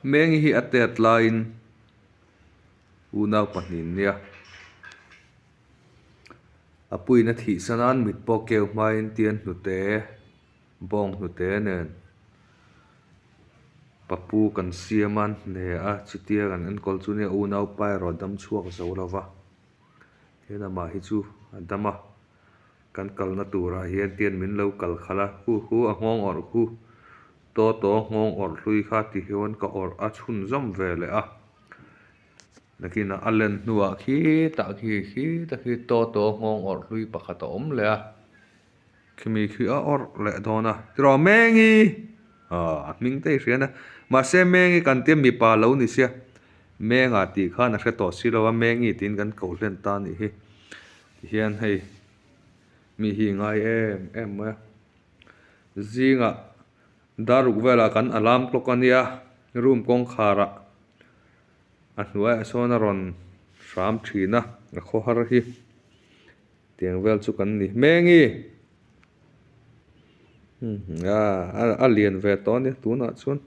Mengi hi a tet laiin unau pahnih nia a puiin a thih san a mit pawh keu hmain tian hnute bawng hnute nen papu kan siam a hne a chutia kan enkawl chu nia unaupa erawh dam chhuak zo lo va hian amah hi chu a dam a. Kan kalna turah hian tian min lo kal khalh a, hu hu a nghawng awrh khu taw taw nghawng awrh hlui kha ti hian ka awrh a chhunzawm ve leh a. Nakinah a len hnuah khitah khi khitah khi taw taw nghawng awrh hlui pakhat a awm leh a, khimi khi a awrh leh dawn a, tiraw Mengi! Aw a hming te i hria na, mahse Mengi kan tia mipa lo ni sia, Menga tih khan a hre tawh si lo a, Mengi tiin kan koh hlen ta a nih hi. Tihian hei mi hi ngai em em mai a, zingah dar ruk velah kan alarm clock a nia room kawngkharah a hnuaiah sawn a rawn hram thin a, a khawhar hi tiang vel chu kan ni Mengi a a lian ve tawh a nia tunah chuan.